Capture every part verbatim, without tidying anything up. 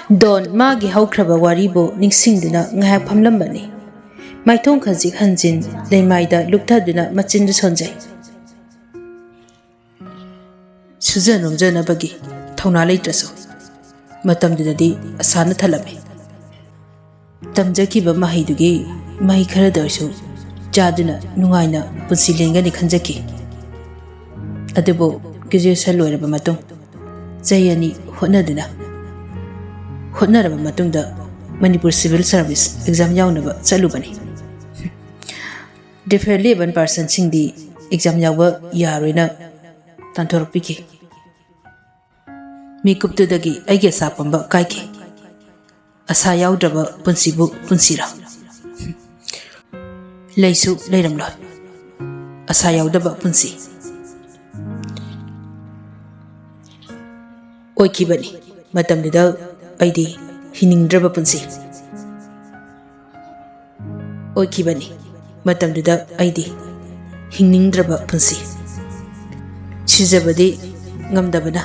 ꯗꯣꯟ ꯃꯥꯒꯤ ꯍꯧꯈ꯭ꯔꯕ ꯋꯥꯔꯤꯕꯨ ꯅꯤꯡꯁꯤꯡꯗꯨꯅ ꯉꯥꯏꯍꯥꯛ ꯐꯝꯂꯝꯕꯅꯤ꯫ ꯃꯥꯏꯊꯣꯡ ꯈꯖꯤꯛ ꯍꯟꯖꯤꯟ, ꯂꯩꯃꯥꯏꯗ ꯂꯨꯞꯊꯗꯨꯅ ꯃꯆꯤꯟꯗꯨ ꯁꯣꯟꯖꯩ꯫ ꯁꯨꯖ ꯅꯣꯝꯖꯅꯕꯒꯤ ꯊꯧꯅꯥ ꯂꯩꯇ꯭ꯔꯁꯨ, ꯃꯇꯝꯗꯨꯗꯗꯤ ꯑꯁꯥꯅ ꯊꯜꯂꯝꯃꯤ꯫ ꯇꯝꯖꯈꯤꯕ ꯃꯍꯩꯗꯨꯒꯤ ꯃꯍꯩ ꯈꯔꯗ ꯑꯣꯏꯔꯁꯨ ꯆꯥꯗꯨꯅ ꯅꯨꯡꯉꯥꯏꯅ ꯄꯨꯟꯁꯤ ꯂꯦꯟꯒꯅꯤ ꯈꯟꯖꯈꯤ꯫ ꯑꯗꯨꯕꯨ graduation ꯂꯣꯏꯔꯕ ꯃꯇꯨꯡ ꯆꯍꯤ ꯑꯅꯤ ꯍꯣꯠꯅꯗꯨꯅ, ꯍꯣꯠꯅꯔꯕ ꯃꯇꯨꯡꯗ Manipur civil service exam ꯌꯥꯎꯅꯕ ꯆꯠꯂꯨꯕꯅꯤ꯫ Differently abled personꯁꯤꯡꯗꯤ exam ꯌꯥꯎꯕ ꯌꯥꯔꯣꯏꯅ ꯇꯥꯟꯊꯣꯔꯛꯄꯤꯈꯤ꯫ ꯃꯤꯀꯨꯞꯇꯨꯗꯒꯤ ꯑꯩꯒꯤ ꯑꯁꯥ ꯄꯝꯕ ꯀꯥꯏꯈꯤ꯫ ꯑꯁꯥ ꯌꯥꯎꯗ꯭ꯔꯕ ꯄꯨꯟꯁꯤꯕꯨ ꯄꯨꯟꯁꯤꯔꯥ? ꯂꯩꯁꯨ ꯂꯩꯔꯝꯂꯣꯏ꯫ ꯑꯁꯥ ꯌꯥꯎꯗꯕ ꯄꯨꯟꯁꯤ꯫ ꯑꯣꯏꯈꯤꯕꯅꯤ꯫ ꯃꯇꯝꯗꯨꯗ ꯑꯩꯗꯤ ꯍꯤꯡꯅꯤꯡꯗ꯭ꯔꯕ ꯄꯨꯟꯁꯤ꯫ ꯑꯣꯏꯈꯤꯕꯅꯤ꯫ ꯃꯇꯝꯗꯨꯗ ꯑꯩꯗꯤ ꯍꯤꯡꯅꯤꯡꯗ꯭ꯔꯕ ꯄꯨꯟꯁꯤ꯫ ꯁꯤꯖꯕꯗꯤ ꯉꯝꯗꯕꯅ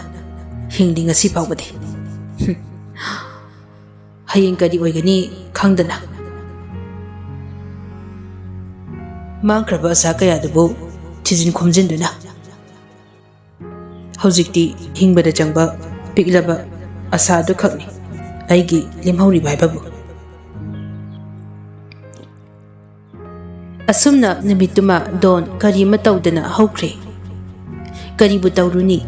ꯍꯤꯡꯂꯤ ꯉꯁꯤ ꯐꯥꯎꯕꯗꯤ꯫ ꯍꯌꯦꯡ ꯀꯔꯤ ꯑꯣꯏꯒꯅꯤ ꯈꯪꯗꯅ꯫ ꯃꯥꯡꯈ꯭ꯔꯕ ꯑꯁꯥ ꯀꯌꯥꯗꯨꯕꯨ ꯊꯤꯖꯤꯟ ꯈꯣꯝꯖꯤꯟꯗꯨꯅ ꯍꯧꯖꯤꯛꯇꯤ ꯍꯤꯡꯕꯗ ꯆꯪꯕ ꯄꯤꯛꯂꯕ ꯑꯁꯥ ꯑꯗꯨꯈꯛꯅꯤ ꯑꯩꯒꯤ ꯂꯦꯝꯍꯧꯔꯤꯕ ꯍꯥꯏꯕꯕꯨ꯫ ꯑꯁꯨꯝꯅ ꯅꯨꯃꯤꯠꯇꯨꯃ ꯗꯣꯟ ꯀꯔꯤ ꯑꯃ ꯇꯧꯗꯅ ꯍꯧꯈ꯭ꯔꯦ꯫ ꯀꯔꯤꯕꯨ ꯇꯧꯔꯨꯅꯤ?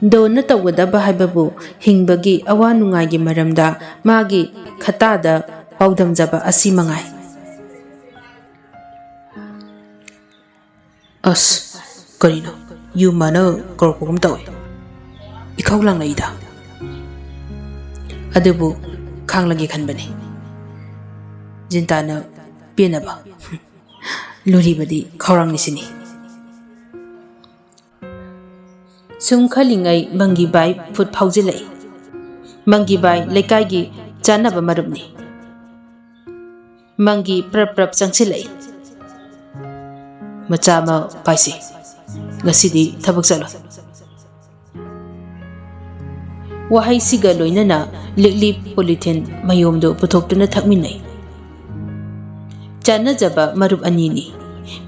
ꯗꯣꯟꯅ ꯇꯧꯒꯗꯕ ꯍꯥꯏꯕꯕꯨ ꯍꯤꯡꯕꯒꯤ ꯑꯋꯥ ꯅꯨꯡꯉꯥꯏꯒꯤ ꯃꯔꯝꯗ ꯃꯥꯒꯤ ꯈꯇꯥꯗ ꯄꯥꯎꯗꯝꯖꯕ ꯑꯁꯤ ꯃꯉꯥꯏ꯫ ꯑꯁ, ꯀꯔꯤꯅꯣ? ꯌꯨꯝ ꯃꯥꯅ ꯀꯧꯔꯛꯄꯒꯨꯝ ꯇꯧꯏ꯫ ꯏꯈꯧ ꯂꯥꯡꯂꯛꯏꯗ꯫ ꯑꯗꯨꯕꯨ ꯈꯥꯡꯂꯒꯦ ꯈꯟꯕꯅꯤ꯫ ꯖꯤꯟꯇꯥꯅ ꯄꯦꯟꯅꯕ꯫ ꯂꯨꯔꯤꯕꯗꯤ ꯈꯧꯔꯥꯡꯂꯤꯁꯤꯅꯤ꯫ ꯁꯨꯝ ꯈꯜꯂꯤꯉꯩ ꯃꯪꯒꯤ ꯕꯥꯏ ꯐꯨꯠ ꯐꯥꯎꯖꯤꯜꯂꯛꯏ꯫ ꯃꯪꯒꯤ ꯕꯥꯏ ꯂꯩꯀꯥꯏꯒꯤ ꯆꯥꯅꯕ ꯃꯔꯨꯞꯅꯤ꯫ ꯃꯪꯒꯤ ꯄ꯭ꯔꯞ ꯄ꯭ꯔꯞ ꯆꯪꯁꯤꯜꯂꯛꯏ꯫ ꯃꯆꯥ ꯑꯃ ꯄꯥꯏꯁꯤ꯫ ꯉꯁꯤꯗꯤ ꯊꯕꯛ ꯆꯠꯂꯣꯏ꯫ ꯋꯥꯍꯩꯁꯤꯒ ꯂꯣꯏꯅꯅ ꯂꯤꯛꯂꯤ ꯄꯣꯂꯤꯊꯤꯟ ꯃꯌꯣꯝꯗꯨ ꯄꯨꯊꯣꯛꯇꯨꯅ ꯊꯛꯃꯤꯟꯅꯩ꯫ ꯆꯥꯟꯅꯖꯕ ꯃꯔꯨꯞ ꯑꯅꯤꯅꯤ꯫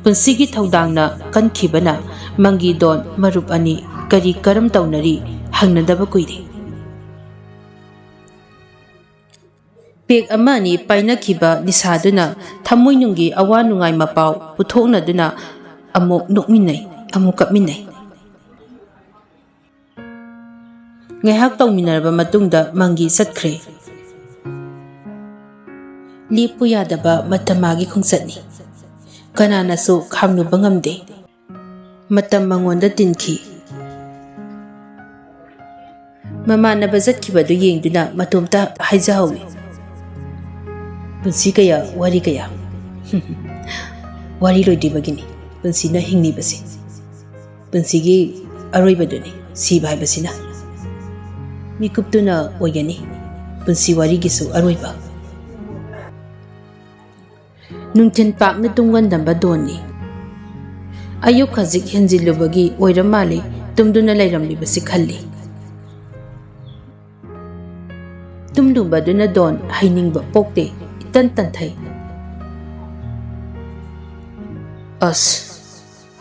ꯄꯨꯟꯁꯤꯒꯤ ꯊꯧꯗꯥꯡꯅ ꯀꯟꯈꯤꯕꯅ ꯃꯪꯒꯤ ꯗꯣꯟ ꯃꯔꯨꯞ ꯑꯅꯤ ꯀꯔꯤ ꯀꯔꯝ ꯇꯧꯅꯔꯤ ꯍꯪꯅꯗꯕ ꯀꯨꯏꯔꯦ꯫ ꯄꯦꯛ ꯑꯃ ꯑꯅꯤ ꯄꯥꯏꯅꯈꯤꯕ ꯅꯤꯁꯥꯗꯨꯅ ꯊꯃꯣꯏꯅꯨꯡꯒꯤ ꯑꯋꯥ ꯅꯨꯡꯉꯥꯏ ꯃꯄꯥꯎ ꯄꯨꯊꯣꯛꯅꯗꯨꯅ ꯑꯃꯨꯛ ꯅꯣꯛꯃꯤꯟꯅꯩ, ꯑꯃꯨꯛ ꯀꯞꯃꯤꯟꯅꯩ꯫ ꯉꯥꯏꯍꯥꯛ ꯇꯧꯃꯤꯟꯅꯔꯕ ꯃꯇꯨꯡꯗ ꯃꯪꯒꯤ ꯆꯠꯈ꯭ꯔꯦ꯫ ꯂꯦꯞꯄꯨ ꯌꯥꯗꯕ ꯃꯇꯝ ꯃꯥꯒꯤ ꯈꯣꯡꯆꯠꯅꯤ꯫ ꯀꯅꯥꯅꯁꯨ ꯈꯥꯝꯂꯨꯕ ꯉꯝꯗꯦ꯫ ꯃꯇꯝ ꯃꯉꯣꯟꯗ ꯇꯤꯟꯈꯤ꯫ ꯃꯃꯥꯟꯅꯕ ꯆꯠꯈꯤꯕꯗꯨ ꯌꯦꯡꯗꯨꯅ ꯃꯇꯣꯝꯇ ꯍꯥꯏꯖꯍꯧꯏ, "ꯄꯨꯟꯁꯤ ꯀꯌꯥ, ꯋꯥꯔꯤ ꯀꯌꯥ"꯫ ꯋꯥꯔꯤ ꯂꯣꯏꯗ꯭ꯔꯤꯕꯒꯤꯅꯤ ꯄꯨꯟꯁꯤꯅ ꯍꯤꯡꯂꯤꯕꯁꯤ꯫ ꯄꯨꯟꯁꯤꯒꯤ ꯑꯔꯣꯏꯕꯗꯨꯅꯤ ꯁꯤꯕ ꯍꯥꯏꯕꯁꯤꯅ꯫ ꯃꯤꯀꯨꯞꯇꯨꯅ ꯑꯣꯏꯒꯅꯤ ꯄꯨꯟꯁꯤ ꯋꯥꯔꯤꯒꯤꯁꯨ ꯑꯔꯣꯏꯕ꯫ ꯅꯨꯡꯊꯤꯟ ꯄꯥꯛꯅ ꯇꯨꯝꯒꯟꯗꯕ ꯗꯣꯟꯅꯤ꯫ ꯑꯌꯨꯛ ꯈꯖꯤꯛ ꯍꯦꯟꯖꯤꯜꯂꯨꯕꯒꯤ ꯑꯣꯏꯔ ꯃꯥꯜꯂꯦ ꯇꯨꯝꯗꯨꯅ ꯂꯩꯔꯝꯂꯤꯕꯁꯤ ꯈꯜꯂꯤ꯫ ꯇꯨꯝꯂꯨꯕꯗꯨꯅ ꯗꯣꯟ ꯍꯩꯅꯤꯡꯕ ꯄꯣꯛꯇꯦ, ꯏꯇꯟ ꯇꯟꯊꯩ꯫ ꯑꯁ,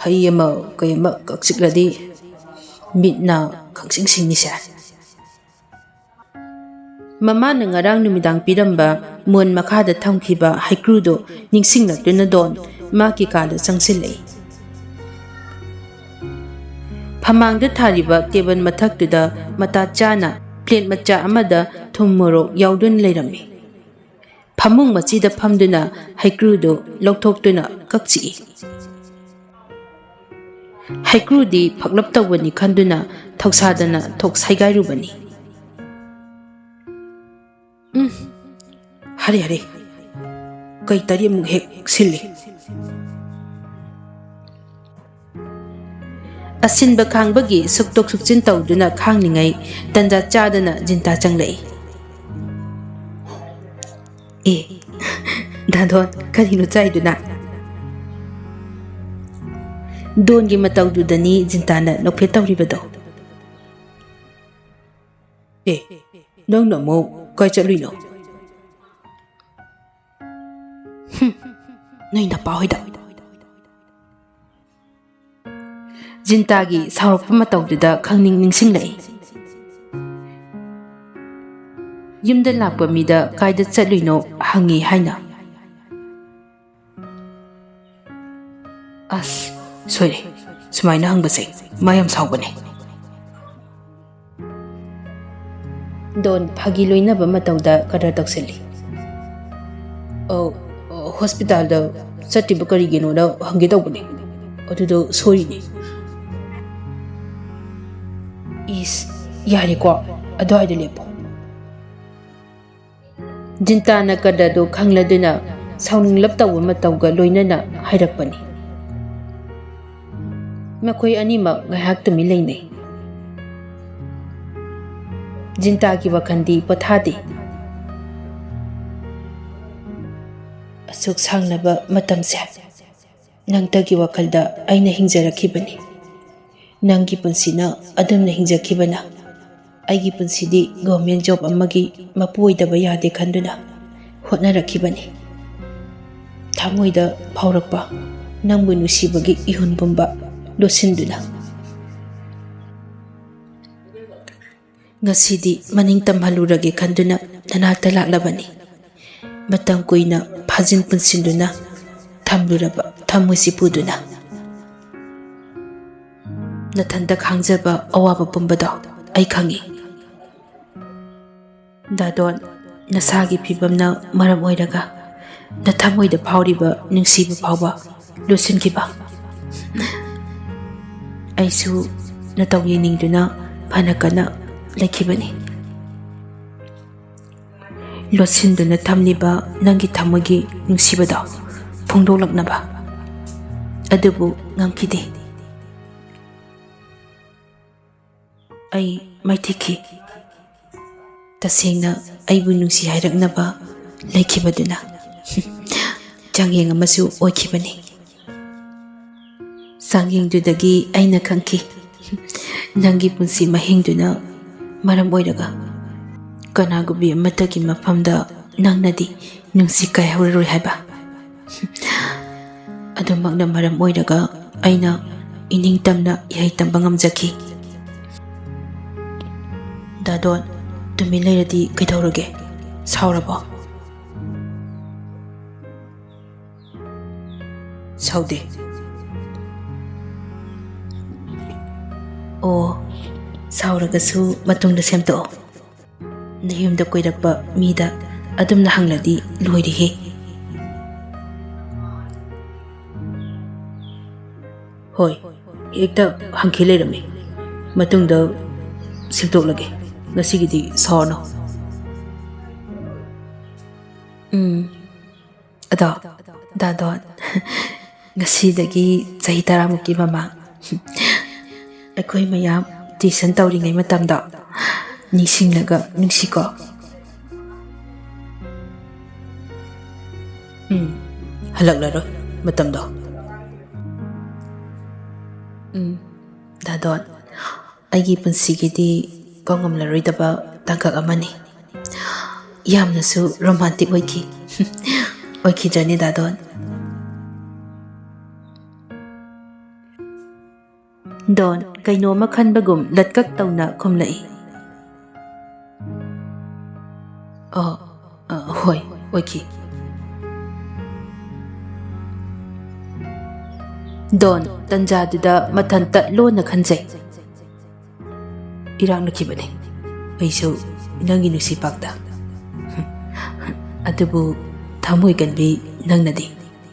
ꯍꯩ ꯑꯃ ꯀꯩ ꯑꯃ ꯀꯛꯆꯤꯛꯂꯗꯤ ꯃꯤꯠ ꯅꯥ ꯈꯪꯁꯤꯡ ꯁꯤꯡꯅꯤꯁꯦ꯫ ꯃꯃꯥꯅ ꯉꯔꯥꯡ ꯅꯨꯃꯤꯗꯥꯡ ꯄꯤꯔꯝꯕ ꯃꯣꯟ ꯃꯈꯥꯗ ꯊꯝꯈꯤꯕ ꯍꯩꯀ꯭ꯔꯨꯗꯨ ꯅꯤꯡꯁꯤꯡꯂꯛꯇꯨꯅ ꯗꯣꯟ ꯃꯥꯒꯤ ꯀꯥꯗ ꯆꯪꯁꯤꯜꯂꯛꯏ꯫ ꯐꯃꯥꯡꯗ ꯊꯥꯔꯤꯕ ꯇꯦꯕꯜ ꯃꯊꯛꯇꯨꯗ ꯃꯇꯥ ꯆꯥꯅ ꯄ꯭ꯂꯦꯠ ꯃꯆꯥ ꯑꯃꯗ ꯊꯨꯝ ꯃꯣꯔꯣꯛ ꯌꯥꯎꯗꯨꯅ ꯂꯩꯔꯝꯃꯤ꯫ ꯐꯃꯨꯡ ꯃꯆꯤꯗ ꯐꯝꯗꯨꯅ ꯍꯩꯀ꯭ꯔꯨꯗꯨ ꯂꯧꯊꯣꯛꯇꯨꯅ ꯀꯛꯆꯤꯛꯏ꯫ ꯍꯩꯀ꯭ꯔꯨꯗꯤ ꯐꯛꯂꯞ ꯇꯧꯕꯅꯤ ꯈꯟꯗꯨꯅ ꯊꯧꯁꯥꯗꯅ ꯊꯣꯛ ꯁꯥꯏꯒꯥꯏꯔꯨꯕꯅꯤ꯫ ꯎꯝ, ꯍꯔꯦ ꯍꯔꯦ, ꯀꯩ ꯇꯔꯤ ꯑꯃꯨꯛ ꯍꯦꯛ ꯁꯤꯜꯂꯤ꯫ ꯑꯁꯤꯟꯕ ꯈꯥꯡꯕꯒꯤ ꯁꯨꯛꯇꯣꯛ ꯁꯨꯛꯆꯤꯟ ꯇꯧꯗꯨꯅ ꯈꯥꯡꯂꯤꯉꯩ ꯇꯟꯖꯥ ꯆꯥꯗꯅ ꯖꯤꯟꯇꯥ ꯆꯪꯂꯛꯏ꯫ "ꯑꯦ, ꯗꯥꯗꯣꯟ, ꯀꯔꯤꯅꯣ ꯆꯥꯏꯗꯨꯅ?" ꯗꯣꯟꯒꯤ ꯃꯇꯧꯗꯨꯗꯅꯤ ꯖꯤꯟꯇꯥꯅ ꯅꯣꯛꯐꯦꯠ ꯇꯧꯔꯤꯕꯗꯣ꯫ ꯑꯦ, ꯅꯪꯅ ꯑꯃꯨꯛ ꯀꯥꯏ ꯆꯠꯂꯨꯏꯅꯣ? ꯍꯨꯝ, ꯅꯣꯏ ꯅꯄꯥ ꯍꯣꯏꯗ꯫ ꯖꯤꯟꯇꯥꯒꯤ ꯁꯥꯎꯔꯛꯄ ꯃꯇꯧꯗꯨꯗ ꯈꯪꯅꯤꯡ ꯅꯤꯡꯁꯤꯡꯂꯛꯏ꯫ ꯌꯨꯝꯗ ꯂꯥꯛꯄ ꯃꯤꯗ ꯀꯥꯏꯗ ꯆꯠꯂꯨꯏꯅꯣ ꯍꯪꯉꯤ ꯍꯥꯏꯅ꯫ ꯑꯁ, ꯁꯣꯏꯔꯦ꯫ ꯁꯨꯃꯥꯏꯅ ꯍꯪꯕꯁꯦ ꯃꯥ ꯌꯥꯝ ꯁꯥꯎꯕꯅꯦ꯫ ꯗꯣꯟ ꯐꯥꯒꯤ ꯂꯣꯏꯅꯕ ꯃꯇꯧꯗ ꯀꯗꯔ ꯇꯧꯁꯤꯜꯂꯤ꯫ ꯑꯧ, ꯍꯣꯁꯄꯤꯇꯥꯜꯗ ꯆꯠꯇ꯭ꯔꯤꯕ ꯀꯔꯤꯒꯤꯅꯣꯅ ꯍꯪꯒꯦ ꯇꯧꯕꯅꯦ꯫ ꯑꯗꯨꯗꯣ ꯁꯣꯏꯔꯤꯅꯦ꯫ ꯏꯁ, ꯌꯥꯔꯦꯀꯣ, ꯑꯗꯨꯋꯥꯏꯗ ꯂꯦꯞꯄꯣ꯫ ꯖꯤꯟꯇꯥꯅ ꯀꯗꯔꯗꯨ ꯈꯪꯂꯗꯨꯅ ꯁꯥꯎꯅꯤꯡꯂꯞ ꯇꯧꯕ ꯃꯇꯧꯒ ꯂꯣꯏꯅꯅ ꯍꯥꯏꯔꯛꯄꯅꯤ꯫ ꯃꯈꯣꯏ ꯑꯅꯤꯃꯛ ꯉꯥꯏꯍꯥꯛ ꯇꯨꯃꯤꯟ ꯂꯩꯅꯩ꯫ ꯖꯤꯟꯇꯥꯒꯤ ꯋꯥꯈꯜꯗꯤ ꯄꯣꯊꯥꯗꯦ꯫ ꯑꯁꯨꯛ ꯁꯥꯡꯂꯕ ꯃꯇꯝꯁꯦ ꯅꯪꯇꯒꯤ ꯋꯥꯈꯜꯗ ꯑꯩꯅ ꯍꯤꯡꯖꯔꯛꯈꯤꯕꯅꯤ꯫ ꯅꯪꯒꯤ ꯄꯨꯟꯁꯤꯅ ꯑꯗꯨꯝꯅ ꯍꯤꯡꯖꯈꯤꯕꯅ ꯑꯩꯒꯤ ꯄꯨꯟꯁꯤꯗꯤ ꯒꯣꯔꯃꯦꯟ ꯖꯣꯕ ꯑꯃꯒꯤ ꯃꯄꯨ ꯑꯣꯏꯗꯕ ꯌꯥꯗꯦ ꯈꯟꯗꯨꯅ ꯍꯣꯠꯅꯔꯛꯈꯤꯕꯅꯤ꯫ ꯊꯃꯣꯏꯗ ꯐꯥꯎꯔꯛꯄ ꯅꯪꯕꯨ ꯅꯨꯡꯁꯤꯕꯒꯤ ꯏꯍꯨꯟ ꯄꯨꯝꯕ ꯂꯣꯠꯁꯤꯟꯗꯨꯅ꯫ ꯉꯁꯤꯗꯤ ꯃꯅꯤꯡ ꯇꯝꯍꯜꯂꯨꯔꯒꯦ ꯈꯟꯗꯨꯅ ꯅꯅꯥꯛꯇ ꯂꯥꯛꯂꯕꯅꯤ꯫ ꯃꯇꯝ ꯀꯨꯏꯅ ꯐꯥꯖꯤꯟ ꯄꯨꯟꯁꯤꯟꯗꯨꯅ ꯊꯝꯂꯨꯔꯕ ꯊꯃꯣꯏꯁꯤ ꯄꯨꯗꯨꯅ꯫ ꯅꯊꯟꯇ ꯈꯥꯡꯖꯕ ꯑꯋꯥꯕ ꯄꯨꯝꯕꯗꯣ ꯑꯩ ꯈꯪꯏ꯫ ꯗꯥꯗꯣꯟ, ꯅꯁꯥꯒꯤ ꯐꯤꯕꯝꯅ ꯃꯔꯝ ꯑꯣꯏꯔꯒ ꯅꯊꯃꯣꯏꯗ ꯐꯥꯎꯔꯤꯕ ꯅꯨꯡꯁꯤꯕ ꯐꯥꯎꯕ ꯂꯣꯠꯁꯤꯟꯈꯤꯕ꯫ ꯑꯩꯁꯨ ꯅꯇꯧ ꯌꯦꯡꯅꯤꯡꯗꯨꯅ ꯐꯅ ꯀꯟꯅ ꯂꯩꯈꯤꯕꯅꯤ꯫ ꯂꯣꯠꯁꯤꯟꯗꯨꯅ ꯊꯝꯂꯤꯕ ꯅꯪꯒꯤ ꯊꯃꯣꯏꯒꯤ ꯅꯨꯡꯁꯤꯕꯗꯣ ꯐꯣꯡꯗꯣꯛꯂꯛꯅꯕ꯫ ꯑꯗꯨꯕꯨ ꯉꯝꯈꯤꯗꯦ꯫ ꯑꯩ ꯃꯥꯏꯊꯤꯈꯤ꯫ ꯇꯁꯦꯡꯅ ꯑꯩꯕꯨ ꯅꯨꯡꯁꯤ ꯍꯥꯏꯔꯛꯅꯕ ꯂꯩꯈꯤꯕꯗꯨꯅ ꯆꯥꯡꯌꯦꯡ ꯑꯃꯁꯨ ꯑꯣꯏꯈꯤꯕꯅꯤ꯫ ꯆꯥꯡꯌꯦꯡꯗꯨꯗꯒꯤ ꯑꯩꯅ ꯈꯪꯈꯤ, ꯅꯪꯒꯤ ꯄꯨꯟꯁꯤ ꯃꯍꯤꯡꯗꯨꯅ ꯃꯔꯝ ꯑꯣꯏꯔꯒ ꯀꯅꯥꯒꯨꯝꯕꯤ ꯑꯃꯠꯇꯒꯤ ꯃꯐꯝꯗ ꯅꯪꯅꯗꯤ ꯅꯨꯡꯁꯤ ꯀꯥꯏꯍꯧꯔꯔꯣꯏ ꯍꯥꯏꯕ꯫ ꯑꯗꯨꯃꯛꯅ ꯃꯔꯝ ꯑꯣꯏꯔꯒ ꯑꯩꯅ ꯏꯅꯤꯡꯇꯝꯅ ꯏꯍꯩ ꯇꯝꯕ ꯉꯝꯖꯈꯤ꯫ ꯗꯥꯗꯣꯟ, ꯇꯨꯃꯤꯟ ꯂꯩꯔꯗꯤ ꯀꯩꯗꯧꯔꯒꯦ? ꯁꯥꯎꯔꯕꯣ? ꯁꯥꯎꯗꯦ꯫ ꯑꯣ, ꯁꯥꯎꯔꯒꯁꯨ ꯃꯇꯨꯡꯗ ꯁꯦꯝꯗꯣꯛꯑꯣ꯫ ꯅꯌꯨꯝꯗ ꯀꯣꯏꯔꯛꯄ ꯃꯤꯗ ꯑꯗꯨꯝꯅ ꯍꯪꯂꯗꯤ ꯂꯣꯏꯔꯦꯍꯦ꯫ ꯍꯣꯏ, ꯍꯦꯛꯇ ꯍꯪꯈꯤ ꯂꯩꯔꯝꯃꯤ꯫ ꯃꯇꯨꯡꯗ ꯁꯦꯝꯗꯣꯛꯂꯒꯦ꯫ ꯉꯁꯤꯒꯤꯗꯤ ꯁꯥꯎꯔꯅꯨ꯫ ꯎꯝ꯫ ꯑꯗꯣ, ꯗꯥꯗꯣꯟ, ꯉꯁꯤꯗꯒꯤ ꯆꯍꯤ ꯇꯔꯥꯃꯨꯛꯀꯤ ꯃꯃꯥꯡ ꯑꯩꯈꯣꯏ ꯃꯌꯥꯝ tuition ꯇꯧꯔꯤꯉꯩ ꯃꯇꯝꯗꯣ ꯅꯤꯡꯁꯤꯡꯂꯒ ꯅꯨꯡꯁꯤꯀꯣ? ꯎꯝ, ꯍꯜꯂꯛꯂꯔꯣꯏ ꯃꯇꯝꯗꯣ꯫ ꯎꯝ, ꯗꯥꯗꯣꯟ, ꯑꯩꯒꯤ ꯄꯨꯟꯁꯤꯒꯤꯗꯤ ꯀꯥꯎꯉꯝꯂꯔꯣꯏꯗꯕ ꯇꯥꯡꯀꯛ ꯑꯃꯅꯤ꯫ ꯌꯥꯝꯅꯁꯨ romantic ꯑꯣꯏꯈꯤ꯫ ꯑꯣꯏꯈꯤꯗ꯭ꯔꯅꯦ, ꯗꯥꯗꯣꯟ? ꯗꯣꯟ ꯀꯩꯅꯣꯝꯃ ꯈꯟꯕꯒꯨꯝ ꯂꯠꯀꯛ ꯇꯧꯅ ꯈꯨꯝꯂꯛꯏ꯫ "ꯑ, ꯑ, ꯍꯣꯏ, ꯑꯣꯏꯈꯤ꯫" ꯗꯣꯟ ꯇꯟꯖꯥꯗꯨꯗ ꯃꯊꯟꯇ ꯂꯣꯟꯅ ꯈꯟꯖꯩ꯫ "ꯏꯔꯥꯛꯅꯈꯤꯕꯅꯤ ꯑꯩꯁꯨ ꯅꯪꯒꯤ ꯅꯨꯡꯁꯤ ꯄꯥꯛꯇ꯫ ꯑꯗꯨꯕꯨ ꯊꯃꯣꯏ ꯀꯟꯕꯤ ꯅꯪꯅꯗꯤ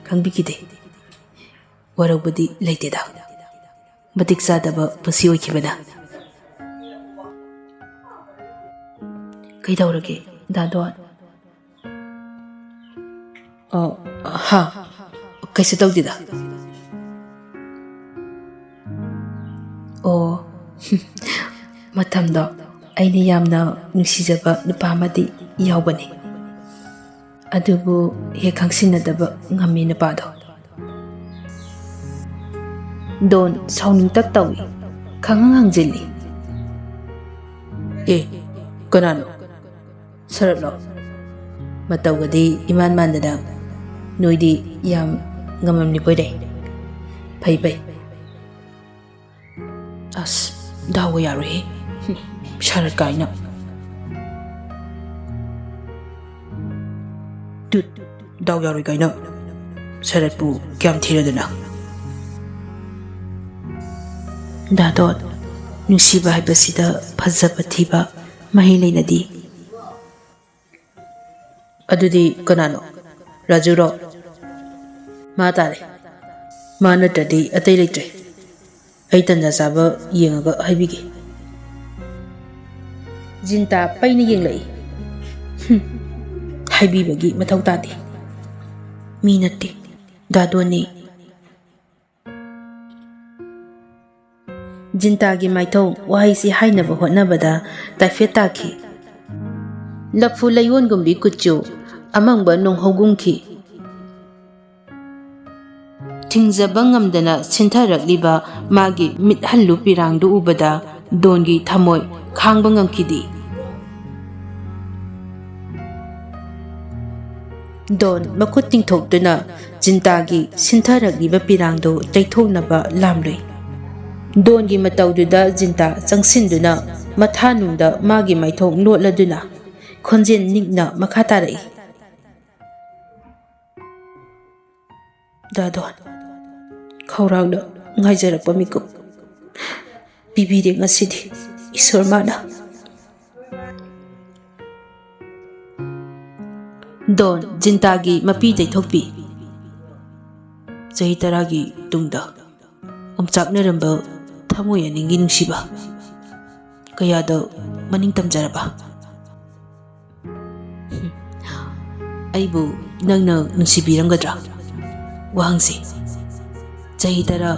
ꯈꯪꯕꯤꯈꯤꯗꯦ꯫ ꯋꯥꯔꯧꯕꯗꯤ ꯂꯩꯇꯦꯗ꯫ ꯃꯇꯤꯛ ꯆꯥꯗꯕ ꯄꯨꯟꯁꯤ ꯑꯣꯏꯈꯤꯕꯅ꯫" "ꯀꯩꯗꯧꯔꯒꯦ, ꯗꯥꯗꯣꯟ?" "ꯑ, ꯍꯥ, ꯀꯩꯁꯨ ꯇꯧꯗꯦꯗ꯫" "ꯑꯣ, ꯃꯇꯝꯗꯣ ꯑꯩꯅ ꯌꯥꯝꯅ ꯅꯨꯡꯁꯤꯖꯕ ꯅꯨꯄꯥ ꯑꯃꯗꯤ ꯌꯥꯎꯕꯅꯤ꯫ ꯑꯗꯨꯕꯨ ꯍꯦꯛ ꯈꯪꯁꯤꯟꯅꯗꯕ ꯉꯝꯃꯤ ꯅꯨꯄꯥꯗꯣ꯫" ꯗꯣꯟ ꯁꯥꯎꯅꯤꯡꯇꯛ ꯇꯧꯏ, ꯈꯪꯍꯪ ꯍꯪꯖꯤꯜꯂꯤ꯫ ꯑꯦ, ꯀꯅꯥꯅꯣ? ꯁꯔꯠꯂꯣ? ꯃꯇꯧꯒꯗꯤ ꯏꯃꯥꯟ ꯃꯥꯟꯗꯅ꯫ ꯅꯣꯏꯗꯤ ꯌꯥꯝ ꯉꯝꯃꯝꯂꯤꯕꯣꯏꯔꯦ꯫ ꯐꯩ, ꯐꯩ꯫ ꯑꯁ, ꯗꯥꯎꯒ ꯌꯥꯔꯣꯏꯍꯦ꯫ ꯍꯨꯝ, ꯁꯔꯠ ꯀꯥꯏꯅ꯫ ꯇꯨꯠ, ꯗꯥꯎ ꯌꯥꯔꯣꯏ ꯀꯥꯏꯅ꯫ ꯁꯔꯠꯄꯨ ꯀꯌꯥꯝ ꯊꯤꯔꯗꯅ? ꯗꯥꯗꯣꯟ, ꯅꯨꯡꯁꯤꯕ ꯍꯥꯏꯕꯁꯤꯗ ꯐꯖꯕ ꯊꯤꯕ ꯃꯍꯩ ꯂꯩꯅꯗꯦ꯫ ꯑꯗꯨꯗꯤ ꯀꯅꯥꯅꯣ? ꯔꯥꯖꯨꯔꯣ? ꯃꯥ ꯇꯥꯔꯦ꯫ ꯃꯥ ꯅꯠꯇ꯭ꯔꯗꯤ ꯑꯇꯩ ꯂꯩꯇ꯭ꯔꯦ꯫ ꯑꯩ ꯇꯟꯖꯥ ꯆꯥꯕ ꯌꯦꯡꯉꯒ ꯍꯥꯏꯕꯤꯒꯦ꯫ ꯖꯤꯟꯇꯥ ꯄꯩꯅ ꯌꯦꯡꯂꯛꯏ꯫ ꯍꯨꯝ, ꯍꯥꯏꯕꯤꯕꯒꯤ ꯃꯊꯧ ꯇꯥꯗꯦ꯫ ꯃꯤ ꯅꯠꯇꯦ, ꯗꯥꯗꯣꯟꯅꯤ꯫ ꯖꯤꯟꯇꯥꯒꯤ ꯃꯥꯏꯊꯣꯡ ꯋꯥꯍꯩꯁꯤ ꯍꯥꯏꯅꯕ ꯍꯣꯠꯅꯕꯗ ꯇꯥꯏꯐꯦꯠ ꯇꯥꯈꯤ꯫ ꯂꯐꯨ ꯂꯩꯌꯣꯟꯒꯨꯝꯕꯤ ꯀꯨꯆꯨ, ꯑꯃꯪꯕ ꯅꯣꯡꯍꯧꯒꯨꯝꯈꯤ꯫ ꯊꯤꯡꯖꯕ ꯉꯝꯗꯅ ꯁꯤꯟꯊꯔꯛꯂꯤꯕ ꯃꯥꯒꯤ ꯃꯤꯠꯍꯜꯂꯨ ꯄꯤꯔꯥꯡꯗꯨ ꯎꯕꯗ ꯗꯣꯟꯒꯤ ꯊꯃꯣꯏ ꯈꯥꯡꯕ ꯉꯝꯈꯤꯗꯦ꯫ ꯗꯣꯟ ꯃꯈꯨꯠ ꯇꯤꯡꯊꯣꯛꯇꯨꯅ ꯖꯤꯟꯇꯥꯒꯤ ꯁꯤꯟꯊꯔꯛꯂꯤꯕ ꯄꯤꯔꯥꯡꯗꯨ ꯇꯩꯊꯣꯛꯅꯕ ꯂꯥꯝꯂꯨꯏ꯫ ꯗꯣꯟꯒꯤ ꯃꯇꯧꯗꯨꯗ ꯖꯤꯟꯇꯥ ꯆꯪꯁꯤꯟꯗꯨꯅ ꯃꯊꯥꯅꯨꯡꯗ ꯃꯥꯒꯤ ꯃꯥꯏꯊꯣꯡ ꯂꯣꯠꯂꯗꯨꯅ ꯈꯣꯟꯖꯦꯜ ꯅꯤꯛꯅ ꯃꯈꯥ ꯇꯥꯔꯛꯏ꯫ ꯗꯥꯗꯣꯟ, ꯈꯧꯔꯥꯡꯅ ꯉꯥꯏꯖꯔꯛꯄ ꯃꯤꯀꯨꯞ ꯄꯤꯕꯤꯔꯦ ꯉꯁꯤꯗꯤ ꯏꯁꯣꯔ ꯃꯥꯅ꯫ ꯗꯣꯟ, ꯖꯤꯟꯇꯥꯒꯤ ꯃꯄꯤ ꯇꯩꯊꯣꯛꯄꯤ꯫ ꯆꯍꯤ ꯇꯔꯥꯒꯤ ꯇꯨꯡꯗ ꯑꯣꯝꯆꯥꯛꯅꯔꯝꯕ ꯊꯃꯣꯏ ꯑꯅꯤꯒꯤ ꯅꯨꯡꯁꯤꯕ ꯀꯌꯥꯗ ꯃꯅꯤꯡ ꯇꯝꯖꯔꯕ꯫ ꯑꯩꯕꯨ ꯅꯪꯅ ꯅꯨꯡꯁꯤꯕꯤꯔꯝꯒꯗ꯭ꯔꯥ? ꯋꯥꯍꯪꯁꯤ ꯆꯍꯤ ꯇꯔꯥ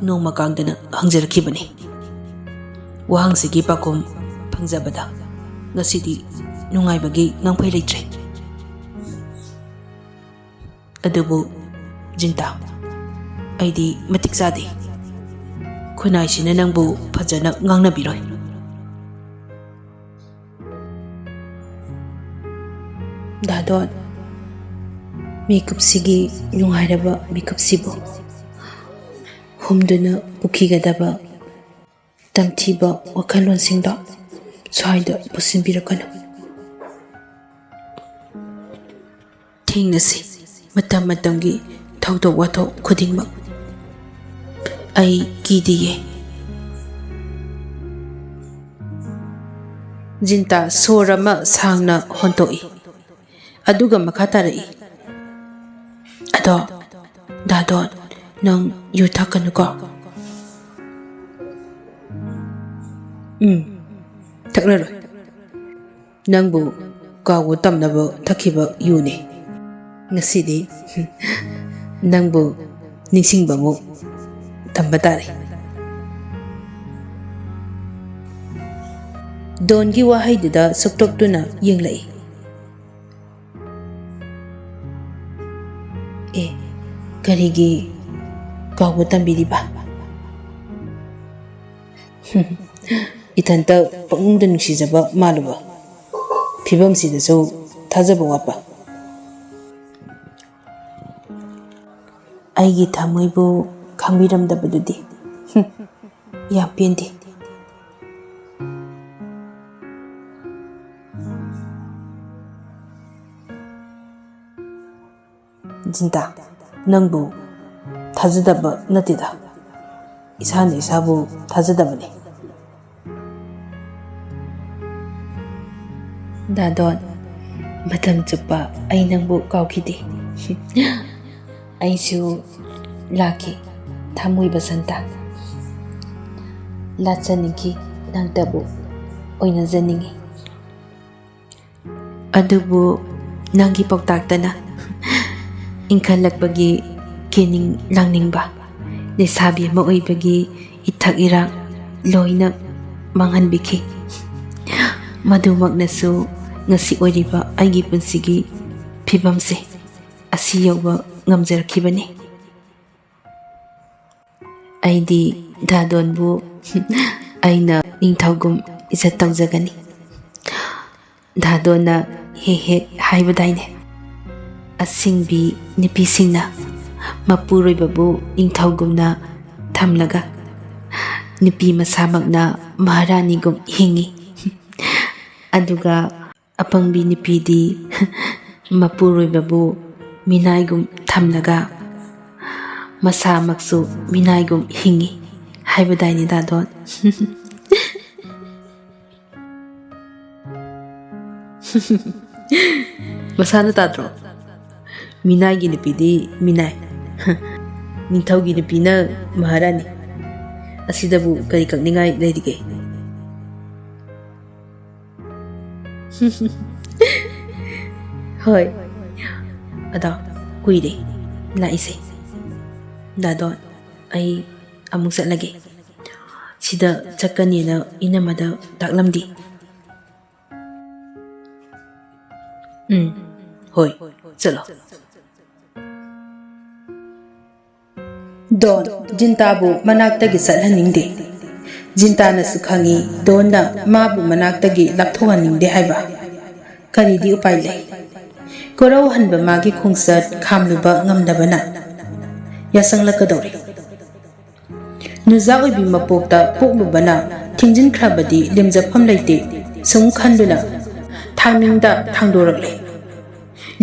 ꯅꯣꯡꯃ ꯀꯥꯡꯗꯅ ꯍꯪꯖꯔꯛꯈꯤꯕꯅꯤ꯫ ꯋꯥꯍꯪꯁꯤꯒꯤ ꯄꯥꯎꯈꯨꯝ ꯐꯪꯖꯕꯗ ꯉꯁꯤꯗꯤ ꯅꯨꯡꯉꯥꯏꯕꯒꯤ ꯉꯥꯡꯐꯩ ꯂꯩꯇ꯭ꯔꯦ꯫ ꯑꯗꯨꯕꯨ ꯖꯤꯟꯇꯥ, ꯑꯩꯗꯤ ꯃꯇꯤꯛ ꯆꯥꯗꯦ꯫ ꯈꯨꯟꯅꯥꯏꯁꯤꯅ ꯅꯪꯕꯨ ꯐꯖꯅ ꯉꯥꯡꯅꯕꯤꯔꯣꯏ꯫ ꯗꯥꯗꯣꯟ, ꯃꯤꯀꯨꯞꯁꯤꯒꯤ ꯅꯨꯡꯉꯥꯏꯔꯕ ꯃꯤꯀꯨꯞꯁꯤꯕꯨ ꯍꯨꯝꯗꯨꯅ ꯄꯨꯈꯤꯒꯗꯕ ꯇꯝꯊꯤꯕ ꯋꯥꯈꯜꯂꯣꯟꯁꯤꯡꯗꯣ ꯁ꯭ꯋꯥꯏꯗ ꯄꯨꯁꯤꯟꯕꯤꯔꯛꯀꯅꯨ꯫ ꯊꯦꯡꯅꯁꯤ꯫ ꯃꯇꯝ ꯃꯇꯝꯒꯤ ꯊꯧꯗꯣꯛ ꯋꯥꯊꯣꯛ ꯈꯨꯗꯤꯡꯃꯛ ꯑꯩ ꯀꯤꯗꯤꯌꯦ꯫ ꯖꯤꯟꯇꯥ ꯁꯣꯔ ꯑꯃ ꯁꯥꯡꯅ ꯍꯣꯟꯇꯣꯛꯏ, ꯑꯗꯨꯒ ꯃꯈꯥ ꯇꯥꯔꯛꯏ, "ꯑꯗꯣ, ꯗꯥꯗꯣꯟ, ꯅꯪ ꯌꯨ ꯊꯛꯀꯅꯨꯀꯣ꯫" "ꯎꯝ, ꯊꯛꯂꯔꯣꯏ꯫ ꯅꯪꯕꯨ ꯀꯥꯎꯕ ꯇꯝꯅꯕ ꯊꯛꯈꯤꯕ ꯌꯨꯅꯤ꯫ ꯉꯁꯤꯗꯤ ꯅꯪꯕꯨ ꯅꯤꯡꯁꯤꯡꯕ ꯑꯃꯨꯛ ꯇꯝꯕ ꯇꯥꯔꯦ꯫" ꯗꯣꯟꯒꯤ ꯋꯥꯍꯩꯗꯨꯗ ꯁꯨꯛꯇꯣꯛꯇꯨꯅ ꯌꯦꯡꯂꯛꯏ꯫ "ꯑꯦ, ꯀꯔꯤꯒꯤ ꯀꯥꯎꯕ ꯇꯝꯕꯤꯔꯤꯕ?" "ꯏꯊꯟꯇ ꯄꯪꯅꯨꯡꯗ ꯅꯨꯡꯁꯤꯖꯕ ꯃꯥꯜꯂꯨꯕ, ꯐꯤꯕꯝꯁꯤꯗꯁꯨ ꯊꯥꯖꯕ ꯋꯥꯠꯄ꯫" "ꯑꯩꯒꯤ ꯊꯃꯣꯏꯕꯨ ꯈꯪꯕꯤꯔꯝꯗꯕꯗꯨꯗꯤ꯫ ꯌꯥꯝ ꯄꯦꯟꯗꯦ꯫" "ꯖꯤꯟꯇꯥ, ꯅꯪꯕꯨ ꯊꯥꯖꯗꯕ ꯅꯠꯇꯦꯗ, ꯏꯁꯥꯅ ꯏꯁꯥꯕꯨ ꯊꯥꯖꯗꯕꯅꯤ꯫" "ꯗꯥꯗꯣꯟ, ꯃꯇꯝ ꯆꯨꯞꯄ ꯑꯩ ꯅꯪꯕꯨ ꯀꯥꯎꯈꯤꯗꯦ꯫" "ꯑꯩꯁꯨ ꯂꯥꯛꯈꯤ, ꯊꯃꯣꯏ ꯕꯁꯟꯇ꯫ ꯂꯥꯠꯆꯅꯤꯡꯈꯤ, ꯅꯪꯇꯕꯨ ꯑꯣꯏꯅꯖꯅꯤꯡꯉꯤ꯫ ꯑꯗꯨꯕꯨ ꯅꯪꯒꯤ ꯄꯥꯎꯇꯥꯛꯇꯅ ꯏꯟꯈꯠꯂꯛꯄꯒꯤ ꯀꯦꯅꯤꯡ ꯂꯥꯡꯅꯤꯡꯕ, ꯂꯩꯁꯥꯕꯤ ꯑꯃ ꯑꯣꯏꯕꯒꯤ ꯏꯊꯛ ꯏꯔꯥꯡ ꯂꯣꯏꯅ ꯃꯥꯡꯍꯟꯕꯤꯈꯤ꯫ ꯃꯗꯨꯃꯛꯅꯁꯨ ꯉꯁꯤ ꯑꯣꯏꯔꯤꯕ ꯑꯩꯒꯤ ꯄꯨꯟꯁꯤꯒꯤ ꯐꯤꯕꯝꯁꯦ ꯑꯁꯤ ꯌꯧꯕ ꯉꯝꯖꯔꯛꯈꯤꯕꯅꯤ꯫ ꯑꯩꯗꯤ ꯗꯥꯗꯣꯟꯕꯨ ꯑꯩꯅ ꯅꯤꯡꯊꯧꯒꯨꯝ ꯏꯖꯠ ꯇꯧꯖꯒꯅꯤ꯫ ꯗꯥꯗꯣꯟꯅ ꯍꯦꯛ ꯍꯦꯛ ꯍꯥꯏꯕꯗꯥꯏꯅꯦ, ꯑꯁꯤꯡꯕꯤ ꯅꯨꯄꯤꯁꯤꯡꯅ ꯃꯄꯨꯔꯣꯏꯕꯕꯨ ꯅꯤꯡꯊꯧꯒꯨꯝꯅ ꯊꯝꯂꯒ ꯅꯨꯄꯤ ꯃꯁꯥꯃꯛꯅ ꯃꯍꯥꯔꯥꯅꯤꯒꯨꯝ ꯍꯤꯡꯏ꯫ ꯑꯗꯨꯒ ꯑꯄꯪꯕꯤ ꯅꯨꯄꯤꯗꯤ ꯃꯄꯨꯔꯣꯏꯕꯕꯨ ꯃꯤꯅꯥꯏꯒꯨꯝ ꯊꯝꯂꯒ ꯃꯁꯥꯃꯛꯁꯨ ꯃꯤꯅꯥꯏꯒꯨꯝ ꯍꯤꯡꯏ ꯍꯥꯏꯕꯗꯥꯏꯅꯦ ꯗꯥꯗꯣꯟ? ꯃꯁꯥꯅ ꯇꯥꯗ꯭ꯔꯣ? ꯃꯤꯅꯥꯏꯒꯤ ꯅꯨꯄꯤꯗꯤ ꯃꯤꯅꯥꯏ, ꯅꯤꯡꯊꯧꯒꯤ ꯅꯨꯄꯤꯅ ꯃꯍꯥꯔꯥꯅꯤ꯫ ꯑꯁꯤꯗꯕꯨ ꯀꯔꯤ ꯀꯛꯅꯤꯡꯉꯥꯏ ꯂꯩꯔꯤꯒꯦ? ꯍꯣꯏ, ꯑꯗꯣ ꯀꯨꯏꯔꯦ ꯂꯥꯛꯏꯁꯦ꯫ ꯗꯥꯗꯣꯟ, ꯑꯩ ꯑꯃꯨꯛ ꯆꯠꯂꯒꯦ꯫ ꯁꯤꯗ ꯆꯠꯀꯅꯤꯅ ꯏꯅꯝꯃꯗ ꯇꯥꯛꯂꯝꯗꯦ꯫ ꯎꯝ, ꯍꯣꯏ, ꯆꯠꯂꯣ꯫ ꯗꯣꯟ, ꯖꯤꯟꯇꯥꯕꯨ ꯃꯅꯥꯛꯇꯒꯤ ꯆꯠꯍꯟꯅꯤꯡꯗꯦ꯫ ꯖꯤꯟꯇꯥꯅꯁꯨ ꯈꯪꯏ, ꯗꯣꯟꯅ ꯃꯥꯕꯨ ꯃꯅꯥꯛꯇꯒꯤ ꯂꯥꯞꯊꯣꯛꯍꯟꯅꯤꯡꯗꯦ ꯍꯥꯏꯕ꯫ ꯀꯔꯤꯗꯤ ꯎꯄꯥꯏ ꯂꯩ? ꯀꯣꯔꯧꯍꯟꯕ ꯃꯥꯒꯤ ꯈꯣꯡꯆꯠ ꯈꯥꯝꯂꯨꯕ ꯉꯝꯗꯕꯅ ꯌꯥꯁꯪꯂꯛꯀꯗꯧꯔꯦ꯫ ꯅꯨꯖꯥ ꯑꯣꯏꯕꯤ ꯃꯄꯣꯛꯇ ꯄꯣꯛꯂꯨꯕꯅ ꯊꯤꯡꯖꯤꯟꯈ꯭ꯔꯕꯗꯤ ꯂꯦꯝꯖꯐꯝ ꯂꯩꯇꯦ ꯁꯨꯝ ꯈꯟꯗꯨꯅ ꯊꯥꯡꯅꯤꯡꯗ ꯊꯥꯡꯗꯣꯔꯛꯂꯦ꯫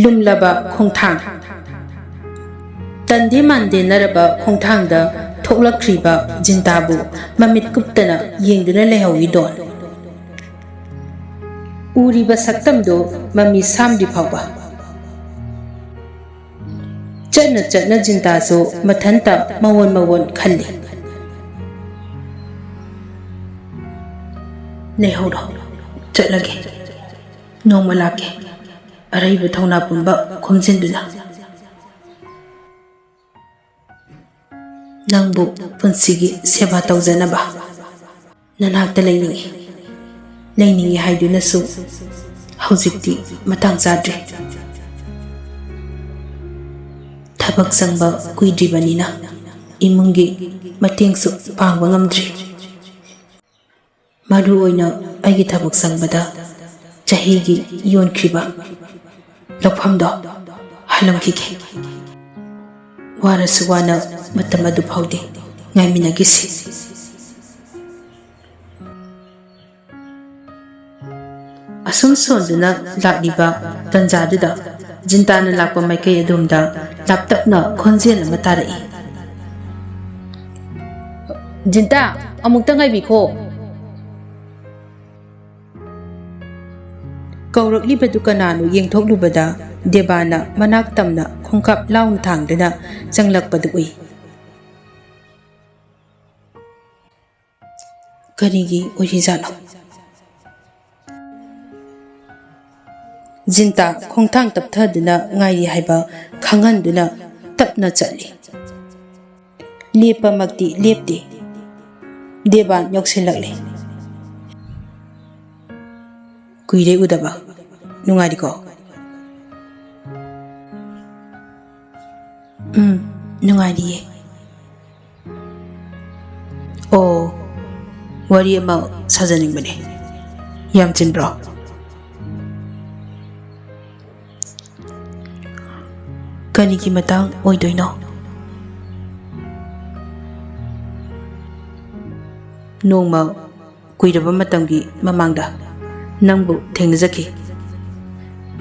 ꯂꯨꯝꯂꯕ ꯈꯣꯡꯊꯥꯡ꯫ ꯇꯟꯗꯦ ꯃꯥꯟꯗꯦꯟꯅꯔꯕ ꯈꯣꯡꯊꯥꯡꯗ ꯊꯣꯛꯂꯛꯈ꯭ꯔꯤꯕ ꯖꯤꯟꯇꯥꯕꯨ ꯃꯃꯤꯠ ꯀꯨꯞꯇꯅ ꯌꯦꯡꯗꯨꯅ ꯂꯩꯍꯧꯏ ꯗꯣꯟ꯫ ꯎꯔꯤꯕ ꯁꯛꯇꯝꯗꯨ ꯃꯃꯤ ꯁꯥꯝꯗ꯭ꯔꯤ ꯐꯥꯎꯕ꯫ ꯆꯠꯅ ꯆꯠꯅ ꯖꯤꯟꯇꯥꯁꯨ ꯃꯊꯟꯇ ꯃꯋꯣꯟ ꯃꯋꯣꯟ ꯈꯜꯂꯤ꯫ ꯂꯩꯍꯧꯔꯣ, ꯆꯠꯂꯒꯦ꯫ ꯅꯣꯡꯃ ꯂꯥꯛꯀꯦ, ꯑꯔꯩꯕ ꯊꯧꯅꯥ ꯄꯨꯝꯕ ꯈꯣꯝꯖꯤꯟꯗꯨꯅ꯫ ꯅꯪꯕꯨ ꯄꯨꯟꯁꯤꯒꯤ ꯁꯦꯕꯥ ꯇꯧꯖꯅꯕ꯫ ꯅꯅꯥꯛꯇ ꯂꯩꯅꯤꯡꯏ꯫ ꯂꯩꯅꯤꯡꯏ ꯍꯥꯏꯗꯨꯅꯁꯨ ꯍꯧꯖꯤꯛꯇꯤ ꯃꯇꯥꯡ ꯆꯥꯗ꯭ꯔꯦ꯫ ꯊꯕꯛ ꯆꯪꯕ ꯀꯨꯏꯗ꯭ꯔꯤꯕꯅꯤꯅ ꯏꯃꯨꯡꯒꯤ ꯃꯇꯦꯡꯁꯨ ꯄꯥꯡꯕ ꯉꯝꯗ꯭ꯔꯤ꯫ ꯃꯔꯨ ꯑꯣꯏꯅ ꯑꯩꯒꯤ ꯊꯕꯛ ꯆꯪꯕꯗ ꯆꯍꯤꯒꯤ ꯌꯣꯟꯈ꯭ꯔꯤꯕ ꯂꯧꯐꯝꯗꯣ ꯍꯜꯂꯝꯈꯤꯒꯦ꯫ ꯋꯥꯔꯁꯨ ꯋꯥꯅ ꯃꯇꯝ ꯑꯗꯨ ꯐꯥꯎꯗꯤ ꯉꯥꯏꯃꯤꯟꯅꯈꯤꯁꯤ꯫ ꯑꯁꯨꯝ ꯁꯣꯟꯗꯨꯅ ꯂꯥꯛꯂꯤꯕ ꯇꯟꯖꯥꯗꯨꯗ ꯖꯤꯟꯇꯥꯅ ꯂꯥꯛꯄ ꯃꯥꯏꯀꯩ ꯑꯗꯣꯝꯗ ꯂꯥꯞꯇꯛꯅ ꯈꯣꯟꯖꯦꯜ ꯑꯃ ꯇꯥꯔꯛꯏ꯫ "ꯖꯤꯟꯇꯥ, ꯑꯃꯨꯛꯇ ꯉꯥꯏꯕꯤꯈꯣ!" ꯀꯧꯔꯛꯂꯤꯕꯗꯨ ꯀꯅꯥꯅꯣ ꯌꯦꯡꯊꯣꯛꯂꯨꯕꯗ ꯗꯦꯕꯥꯅ ꯃꯅꯥꯛ ꯇꯝꯅ ꯈꯣꯡꯀꯥꯞ ꯂꯥꯎꯅ ꯊꯥꯡꯗꯨꯅ ꯆꯪꯂꯛꯄꯗꯨ ꯎꯏ꯫ ꯀꯔꯤꯒꯤ ꯑꯣꯏꯔꯤꯖꯥꯠꯅꯣ? ꯖꯤꯟꯇꯥ ꯈꯣꯡꯊꯥꯡ ꯇꯞꯊꯗꯨꯅ ꯉꯥꯏꯔꯤ ꯍꯥꯏꯕ ꯈꯪꯍꯟꯗꯨꯅ ꯇꯞꯅ ꯆꯠꯂꯤ꯫ ꯂꯦꯞꯄꯃꯛꯇꯤ ꯂꯦꯞꯇꯦ꯫ ꯗꯦꯕꯥꯟ ꯌꯧꯁꯤꯜꯂꯛꯂꯦ꯫ "ꯀꯨꯏꯔꯦ ꯎꯗꯕ꯫ ꯅꯨꯡꯉꯥꯏꯔꯤꯀꯣ?" "ꯎꯝ, ꯅꯨꯡꯉꯥꯏꯔꯤꯌꯦ꯫ ꯑꯣ, ꯋꯥꯔꯤ ꯑꯃ ꯁꯥꯖꯅꯤꯡꯕꯅꯦ꯫ ꯌꯥꯝ ꯆꯤꯟꯕ꯭ꯔꯣ?" "ꯀꯔꯤꯒꯤ ꯃꯇꯥꯡ ꯑꯣꯏꯗꯣꯏꯅꯣ?" "ꯅꯣꯡꯃ ꯀꯨꯏꯔꯕ ꯃꯇꯝꯒꯤ ꯃꯃꯥꯡꯗ ꯅꯪꯕꯨ ꯊꯦꯡꯅꯖꯈꯤ꯫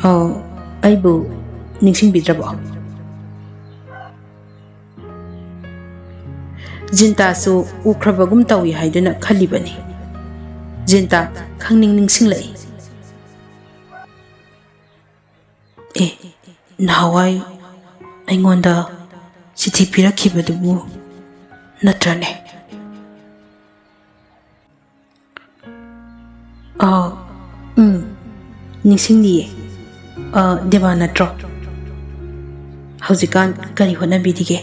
ꯑ, ꯑꯩꯕꯨ ꯅꯤꯡꯁꯤꯡꯕꯤꯗ꯭ꯔꯕꯣ?" ꯖꯤꯟꯇꯥꯁꯨ ꯎꯈ꯭ꯔꯕꯒꯨꯝ ꯇꯧꯏ ꯍꯥꯏꯗꯨꯅ ꯈꯜꯂꯤꯕꯅꯤ꯫ ꯖꯤꯟꯇꯥ ꯈꯪꯅꯤꯡ ꯅꯤꯡꯁꯤꯡꯂꯛꯏ꯫ "ꯑꯦ, ꯅꯍꯥꯟꯋꯥꯏ ꯑꯩꯉꯣꯟꯗ ꯆꯤꯊꯤ ꯄꯤꯔꯛꯈꯤꯕꯗꯨꯕꯨ ꯅꯠꯇ꯭ꯔꯅꯦ?" "ꯑꯥ, ꯎꯝ, ꯅꯤꯡꯁꯤꯡꯂꯤꯌꯦ꯫ ꯑꯥ, ꯗꯦꯕꯥ ꯅꯠꯇ꯭ꯔꯣ? ꯍꯧꯖꯤꯛꯀꯥꯟ ꯀꯔꯤ ꯍꯣꯠꯅꯕꯤꯔꯤꯒꯦ?"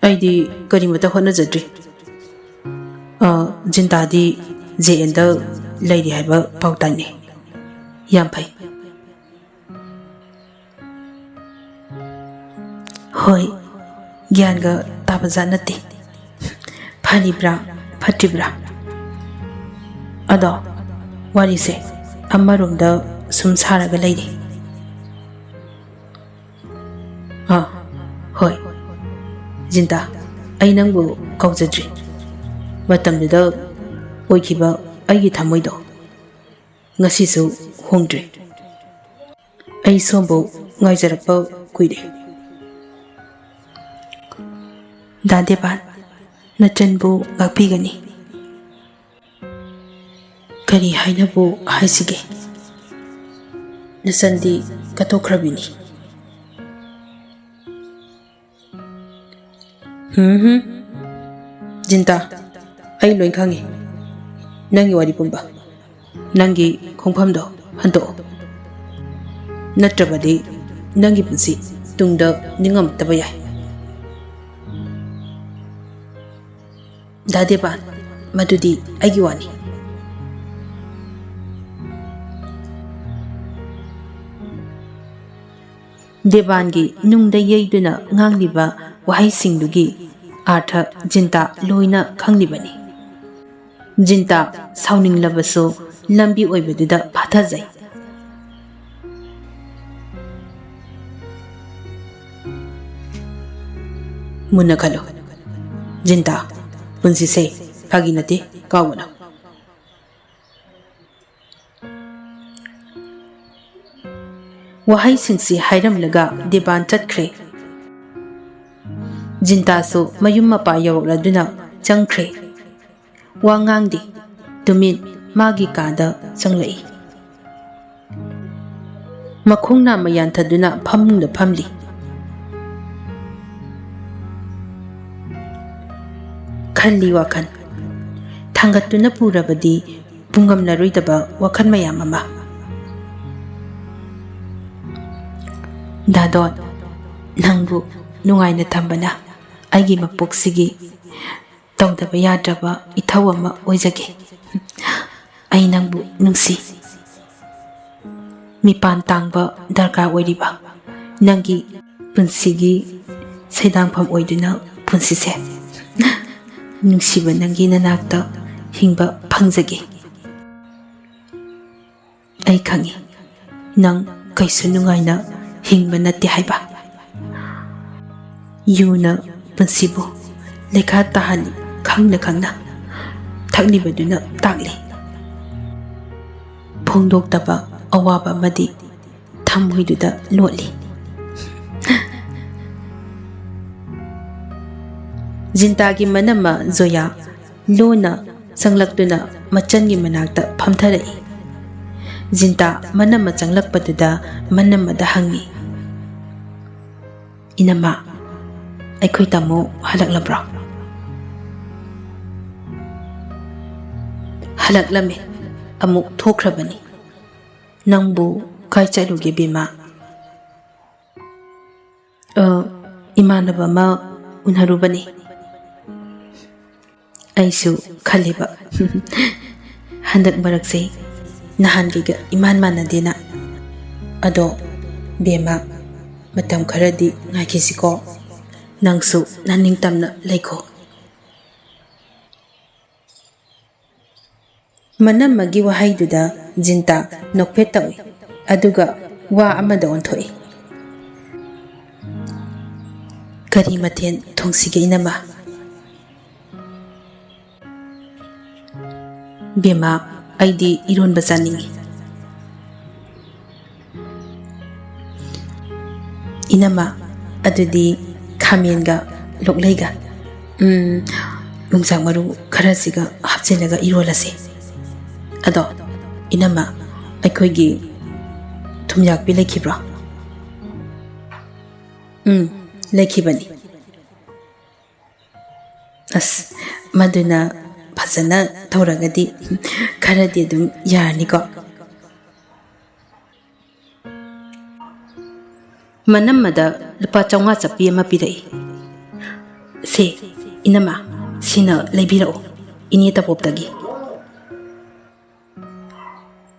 "ꯑꯩꯗꯤ ꯀꯔꯤꯃꯠꯇ ꯍꯣꯠꯅꯖꯗ꯭ꯔꯤ꯫ ꯑ, ꯖꯤꯟꯇꯥꯗꯤ ꯖꯦ ꯑꯦꯟꯗ ꯂꯩꯔꯤ ꯍꯥꯏꯕ ꯄꯥꯎ ꯇꯥꯏꯅꯦ꯫ ꯌꯥꯝ ꯐꯩ꯫" "ꯍꯣꯏ, ꯒ꯭ꯌꯥꯟꯒ ꯇꯥꯕ ꯖꯥꯠ ꯅꯠꯇꯦ꯫ ꯐꯔꯤꯕ꯭ꯔꯥ, ꯐꯠꯇ꯭ꯔꯤꯕ꯭ꯔꯥ? ꯑꯗꯣ ꯋꯥꯔꯤꯁꯦ ꯑꯃꯔꯣꯝꯗ ꯁꯨꯝ ꯁꯥꯔꯒ ꯂꯩꯔꯤ꯫ ꯑꯥ, ꯍꯣꯏ꯫ ꯖꯤꯟꯇꯥ, ꯑꯩ ꯅꯪꯕꯨ ꯀꯥꯎꯖꯗ꯭ꯔꯤ꯫ ꯃꯇꯝꯗꯨꯗ ꯑꯣꯏꯈꯤꯕ ꯑꯩꯒꯤ ꯊꯃꯣꯏꯗꯣ ꯉꯁꯤꯁꯨ ꯍꯣꯡꯗ꯭ꯔꯤ꯫ ꯑꯩ ꯁꯣꯝꯕꯨ ꯉꯥꯏꯖꯔꯛꯄ ꯀꯨꯏꯔꯦ꯫ ꯗꯥ ꯗꯦꯕꯥꯟ, ꯅꯆꯟꯕꯨ ꯉꯥꯛꯄꯤꯒꯅꯤ꯫ ꯀꯔꯤ ꯍꯥꯏꯅꯕꯨ ꯍꯥꯏꯁꯤꯒꯦ? ꯅꯆꯟꯗꯤ ꯀꯠꯊꯣꯛꯈ꯭ꯔꯕꯤꯅꯤ꯫ ꯍꯨꯝ ꯍꯨꯝ꯫ ꯖꯤꯟꯇꯥ, ꯑꯩ ꯂꯣꯏ ꯈꯪꯉꯤ꯫ ꯅꯪꯒꯤ ꯋꯥꯔꯤ ꯄꯨꯝꯕ꯫ ꯅꯪꯒꯤ ꯈꯣꯡꯐꯝꯗꯣ ꯍꯟꯗꯣꯛꯑꯣ꯫ ꯅꯠꯇ꯭ꯔꯕꯗꯤ ꯅꯪꯒꯤ ꯄꯨꯟꯁꯤ ꯇꯨꯡꯗ ꯅꯤꯡꯉꯝꯃꯛꯇꯕ ꯌꯥꯏ꯫ ꯗꯥ ꯗꯦꯕꯥꯟ, ꯃꯗꯨꯗꯤ ꯑꯩꯒꯤ ꯋꯥꯅꯤ꯫ ꯗꯦꯕꯥꯟꯒꯤ ꯅꯨꯡꯗ ꯌꯩꯗꯨꯅ ꯉꯥꯡꯂꯤꯕ ꯋꯥꯍꯩꯁꯤꯡꯗꯨꯒꯤ ꯑꯥꯔꯊ ꯖꯤꯟꯇꯥ ꯂꯣꯏꯅ ꯈꯪꯂꯤꯕꯅꯤ꯫ ꯖꯤꯟꯇꯥ ꯁꯥꯎꯅꯤꯡꯂꯕꯁꯨ ꯂꯝꯕꯤ ꯑꯣꯏꯕꯗꯨꯗ ꯐꯥꯊꯖꯩ꯫ ꯃꯨꯟꯅ ꯈꯜꯂꯨ꯫ ꯖꯤꯟꯇꯥ, ꯄꯨꯟꯁꯤꯁꯦ ꯐꯥꯒꯤ ꯅꯠꯇꯦ, ꯀꯥꯎꯒꯅꯨ꯫ ꯋꯥꯍꯩꯁꯤꯡꯁꯤ ꯍꯥꯏꯔꯝꯂꯒ ꯗꯦꯕꯥꯟ ꯆꯠꯈ꯭ꯔꯦ꯫ ꯖꯤꯟꯇꯥꯁꯨ ꯃꯌꯨꯝ ꯃꯄꯥ ꯌꯧꯔꯛꯂꯗꯨꯅ ꯆꯪꯈ꯭ꯔꯦ꯫ ꯋꯥ ꯉꯥꯡꯗꯦ, ꯇꯨꯃꯤꯟ ꯃꯥꯒꯤ ꯀꯥꯗ ꯆꯪꯂꯛꯏ꯫ ꯃꯈꯣꯡ ꯅꯥꯝꯃ ꯌꯥꯟꯊꯗꯨꯅ ꯐꯃꯨꯡꯗ ꯐꯝꯂꯤ꯫ ꯈꯜꯂꯤ ꯋꯥꯈꯜ꯫ ꯊꯥꯡꯒꯠꯇꯨꯅ ꯄꯨꯔꯕꯗꯤ ꯄꯨꯡꯉꯝꯂꯔꯣꯏꯗꯕ ꯋꯥꯈꯜ ꯃꯌꯥꯝ ꯑꯃ꯫ ꯗꯥꯗꯣꯟ, ꯅꯪꯕꯨ ꯅꯨꯡꯉꯥꯏꯅ ꯊꯝꯕꯅ ꯑꯩꯒꯤ ꯃꯄꯣꯛꯁꯤꯒꯤ ꯇꯧꯗꯕ ꯌꯥꯗ꯭ꯔꯕ ꯏꯊꯧ ꯑꯃ ꯑꯣꯏꯖꯒꯦ꯫ ꯑꯩ ꯅꯪꯕꯨ ꯅꯨꯡꯁꯤ꯫ ꯃꯤꯄꯥꯟ ꯇꯥꯡꯕ ꯗꯔꯀꯥꯔ ꯑꯣꯏꯔꯤꯕ ꯅꯪꯒꯤ ꯄꯨꯟꯁꯤꯒꯤ ꯁꯩꯗꯥꯡꯐꯝ ꯑꯣꯏꯗꯨꯅ ꯄꯨꯟꯁꯤꯁꯦ꯫ ꯅꯨꯡꯁꯤꯕ ꯅꯪꯒꯤ ꯅꯅꯥꯛꯇ ꯍꯤꯡꯕ ꯐꯪꯖꯒꯦ꯫ ꯑꯩ ꯈꯪꯏ, ꯅꯪ ꯀꯩꯁꯨ ꯅꯨꯡꯉꯥꯏꯅ ꯍꯤꯡꯕ ꯅꯠꯇꯦ ꯍꯥꯏꯕ꯫ ꯌꯨꯅ ꯄꯨꯟꯁꯤꯕꯨ ꯂꯩꯈꯥ ꯇꯥꯍꯜꯂꯤ, ꯈꯪꯅ ꯈꯪꯅ ꯊꯛꯂꯤꯕꯗꯨꯅ ꯇꯥꯛꯂꯤ꯫ ꯐꯣꯡꯗꯣꯛꯇꯕ ꯑꯋꯥꯕ ꯑꯃꯗꯤ ꯊꯃꯣꯏꯗꯨꯗ ꯂꯣꯠꯂꯤ꯫ ꯖꯤꯟꯇꯥꯒꯤ ꯃꯅꯝꯃ ꯖꯣꯌꯥ ꯂꯣꯟꯅ ꯆꯪꯂꯛꯇꯨꯅ ꯃꯆꯟꯒꯤ ꯃꯅꯥꯛꯇ ꯐꯝꯊꯔꯛꯏ꯫ ꯖꯤꯟꯇꯥ ꯃꯅꯝꯃ ꯆꯪꯂꯛꯄꯗꯨꯗ ꯃꯅꯝꯃꯗ ꯍꯪꯉꯤ, "ꯏꯅꯝꯃ, ꯑꯩꯈꯣꯏ ꯇꯥꯃꯣ ꯍꯜꯂꯛꯂꯕ꯭ꯔꯣ?" "ꯍꯜꯂꯛꯂꯝꯃꯦ, ꯑꯃꯨꯛ ꯊꯣꯛꯈ꯭ꯔꯕꯅꯤ꯫ ꯅꯪꯕꯨ ꯀꯥꯏ ꯆꯠꯂꯨꯒꯦ, ꯕꯦꯝꯃ?" "ꯑ, ꯏꯃꯥꯟꯅꯕ ꯑꯃ ꯎꯅꯔꯨꯕꯅꯤ꯫" ꯑꯩꯁꯨ ꯈꯜꯂꯤꯕ, ꯍꯟꯗꯛ ꯃꯔꯛꯁꯦ ꯅꯍꯥꯟꯒꯤꯒ ꯏꯃꯥꯟ ꯃꯥꯟꯅꯗꯦꯅ꯫ ꯑꯗꯣ ꯕꯦꯝꯃ, ꯃꯇꯝ ꯈꯔꯗꯤ ꯉꯥꯏꯈꯤꯁꯤꯀꯣ꯫ ꯅꯪꯁꯨ ꯅꯅꯤꯡꯇꯝꯅ ꯂꯩꯈꯣ꯫ ꯃꯅꯝꯃꯒꯤ ꯋꯥꯍꯩꯗꯨꯗ ꯖꯤꯟꯇꯥ ꯅꯣꯛꯐꯦꯠ ꯇꯧꯏ, ꯑꯗꯨꯒ ꯋꯥ ꯑꯃꯗ ꯑꯣꯟꯊꯣꯛꯏ꯫ "ꯀꯔꯤ ꯃꯊꯦꯜ ꯊꯣꯡꯁꯤꯒꯦ, ꯏꯅꯝꯃ?" "ꯕꯦꯝꯃ, ꯑꯩꯗꯤ ꯏꯔꯣꯟꯕ ꯆꯥꯅꯤꯡꯉꯤ꯫" "ꯏꯅꯝꯃ, ꯑꯗꯨꯗꯤ ꯈꯥꯃꯦꯟꯒ ꯂꯣꯛꯂꯩꯒ, ꯎꯝ, ꯌꯣꯡꯆꯥꯛ ꯃꯔꯨ ꯈꯔꯁꯤꯒ ꯍꯥꯞꯆꯤꯜꯂꯒ ꯏꯔꯣꯜꯂꯁꯤ꯫ ꯑꯗꯣ ꯏꯅꯝꯃ, ꯑꯩꯈꯣꯏꯒꯤ ꯊꯨꯝꯌꯥꯛꯄꯤ ꯂꯩꯈꯤꯕ꯭ꯔꯣ?" "ꯎꯝ, ꯂꯩꯈꯤꯕꯅꯤ꯫" "ꯑꯁ, ꯃꯗꯨꯅ ꯐꯖꯅ ꯇꯧꯔꯒꯗꯤ ꯈꯔꯗꯤ ꯑꯗꯨꯝ ꯌꯥꯔꯅꯤꯀꯣ?" ꯃꯅꯝꯃꯗ ꯂꯨꯄꯥ ꯆꯥꯝꯃꯉꯥ ꯆꯞꯄꯤ ꯑꯃ ꯄꯤꯔꯛꯏ꯫ "ꯁꯦ, ꯏꯅꯝꯃ, ꯁꯤꯅ ꯂꯩꯕꯤꯔꯛꯎ, ꯏꯅꯦ ꯇꯄꯣꯞꯇꯒꯤ꯫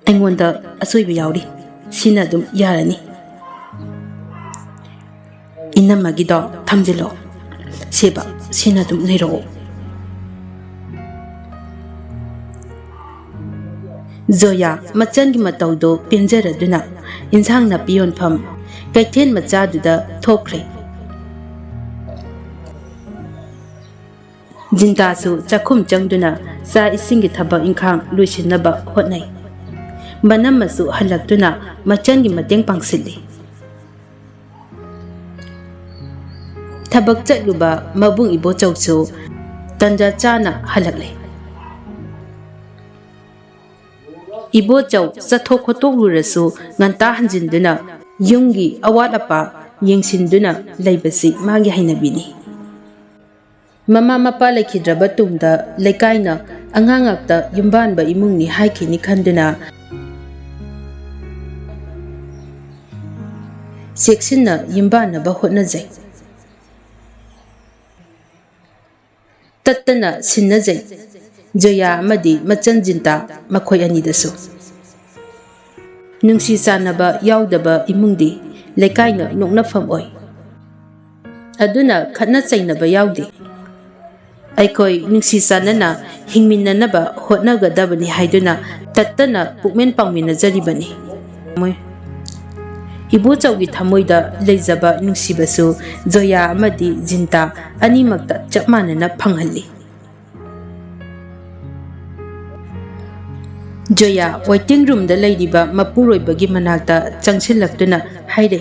ꯑꯩꯉꯣꯟꯗ ꯑꯆꯣꯏꯕ ꯌꯥꯎꯔꯤ, ꯁꯤꯅ ꯑꯗꯨꯝ ꯌꯥꯔꯅꯤ꯫ ꯏꯅꯝꯃꯒꯤꯗꯣ ꯊꯝꯖꯤꯜꯂꯣ, ꯁꯦꯕ, ꯁꯤꯅ ꯑꯗꯨꯝ ꯂꯩꯔꯛꯑꯣ꯫" ꯖꯣꯌꯥ ꯃꯆꯟꯒꯤ ꯃꯇꯧꯗꯨ ꯄꯦꯟꯖꯔꯗꯨꯅ ꯏꯟꯁꯥꯡ ꯅꯥꯄꯤ ꯌꯣꯟꯐꯝ ꯀꯩꯊꯦꯜ ꯃꯆꯥꯗꯨꯗ ꯊꯣꯛꯈ꯭ꯔꯦ꯫ ꯖꯤꯟꯇꯥꯁꯨ ꯆꯥꯛꯈꯨꯝ ꯆꯪꯗꯨꯅ ꯆꯥꯛ ꯏꯁꯤꯡꯒꯤ ꯊꯕꯛ ꯏꯪꯈꯥꯡ ꯂꯣꯏꯁꯤꯟꯅꯕ ꯍꯣꯠꯅꯩ꯫ ꯃꯅꯝꯃꯁꯨ ꯍꯜꯂꯛꯇꯨꯅ ꯃꯆꯟꯒꯤ ꯃꯇꯦꯡ ꯄꯥꯡꯁꯤꯜꯂꯤ꯫ ꯊꯕꯛ ꯆꯠꯂꯨꯕ ꯃꯕꯨꯡ ꯏꯕꯣꯆꯧꯁꯨ ꯇꯟꯖꯥ ꯆꯥꯅ ꯍꯜꯂꯛꯂꯦ꯫ ꯏꯕꯣꯆꯧ ꯆꯠꯊꯣꯛ ꯈꯣꯠꯇꯣꯛꯂꯨꯔꯁꯨ ꯉꯟꯇꯥ ꯍꯟꯖꯤꯟꯗꯨꯅ ꯌꯨꯝꯒꯤ ꯑꯋꯥꯠ ꯑꯄꯥ ꯌꯦꯡꯁꯤꯟꯗꯨꯅ ꯂꯩꯕꯁꯤ ꯃꯥꯒꯤ ꯍꯩꯅꯕꯤꯅꯤ꯫ ꯃꯃꯥ ꯃꯄꯥ ꯂꯩꯈꯤꯗ꯭ꯔꯕ ꯇꯨꯡꯗ ꯂꯩꯀꯥꯏꯅ ꯑꯉꯥꯡ ꯉꯥꯛꯇ ꯌꯨꯝꯕꯥꯟꯕ ꯏꯃꯨꯡꯅꯤ ꯍꯥꯏꯈꯤꯅꯤ ꯈꯟꯗꯨꯅ ꯆꯦꯛꯁꯤꯟꯅ ꯌꯨꯝꯕꯥꯟꯅꯕ ꯍꯣꯠꯅꯖꯩ꯫ ꯇꯠꯇꯅ ꯁꯤꯟꯅꯖꯩ꯫ ꯖꯣꯌꯥ ꯑꯃꯗꯤ ꯃꯆꯟ ꯖꯤꯟꯇꯥ ꯃꯈꯣꯏ ꯑꯅꯤꯗꯁꯨ꯫ ꯅꯨꯡꯁꯤ ꯆꯥꯟꯅꯕ ꯌꯥꯎꯗꯕ ꯏꯃꯨꯡꯗꯤ ꯂꯩꯀꯥꯏꯅ ꯅꯣꯛꯅꯐꯝ ꯑꯣꯏ꯫ ꯑꯗꯨꯅ ꯈꯠꯅ ꯆꯩꯅꯕ ꯌꯥꯎꯗꯦ꯫ ꯑꯩꯈꯣꯏ ꯅꯨꯡꯁꯤ ꯆꯥꯟꯅꯅ ꯍꯤꯡꯃꯤꯟꯅꯅꯕ ꯍꯣꯠꯅꯒꯗꯕꯅꯤ ꯍꯥꯏꯗꯨꯅ ꯇꯠꯇꯅ ꯄꯨꯛꯃꯦꯟ ꯄꯥꯎꯃꯤꯟꯅꯖꯔꯤꯕꯅꯤ꯫ ꯃꯣꯏ ꯏꯕꯣꯆꯧꯒꯤ ꯊꯃꯣꯏꯗ ꯂꯩꯖꯕ ꯅꯨꯡꯁꯤꯕꯁꯨ ꯖꯣꯌꯥ ꯑꯃꯗꯤ ꯖꯤꯟꯇꯥ ꯑꯅꯤꯃꯛꯇ ꯆꯞ ꯃꯥꯟꯅꯅ ꯐꯪꯍꯜꯂꯤ꯫ ꯖꯣꯌꯥ ꯋꯦꯇꯤꯡ ꯔꯨꯝꯗ ꯂꯩꯔꯤꯕ ꯃꯄꯨꯔꯣꯏꯕꯒꯤ ꯃꯅꯥꯛꯇ ꯆꯪꯁꯤꯜꯂꯛꯇꯨꯅ ꯍꯥꯏꯔꯦ,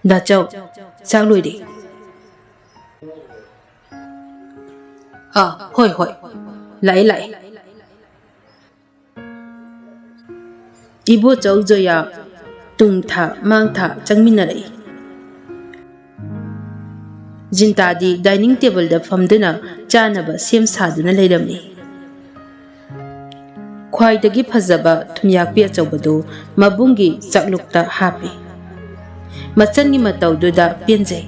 "ꯗꯥꯆꯧ, ꯆꯥꯛ ꯂꯣꯏꯔꯦ꯫" "ꯑꯥ, ꯍꯣꯏ, ꯍꯣꯏ, ꯂꯥꯛꯑꯦ, ꯂꯥꯛꯑꯦ꯫" ꯏꯕꯣꯆꯧ ꯖꯣꯌꯥ ꯇꯨꯡ ꯊꯥ ꯃꯥꯡ ꯊꯥ ꯆꯪꯃꯤꯟꯅꯔꯛꯏ꯫ ꯖꯤꯟꯇꯥꯗꯤ ꯗꯥꯏꯅꯤꯡ ꯇꯦꯕꯜꯗ ꯐꯝꯗꯨꯅ ꯆꯥꯅꯕ ꯁꯦꯝ ꯁꯥꯗꯨꯅ ꯂꯩꯔꯝꯃꯤ꯫ ꯈ꯭ꯋꯥꯏꯗꯒꯤ ꯐꯖꯕ ꯊꯨꯝꯌꯥꯛꯄꯤ ꯑꯆꯧꯕꯗꯨ ꯃꯕꯨꯡꯒꯤ ꯆꯥꯛꯂꯨꯛꯇ ꯍꯥꯞꯄꯤ꯫ ꯃꯆꯟꯒꯤ ꯃꯇꯧꯗꯨꯗ ꯄꯦꯟꯖꯩ꯫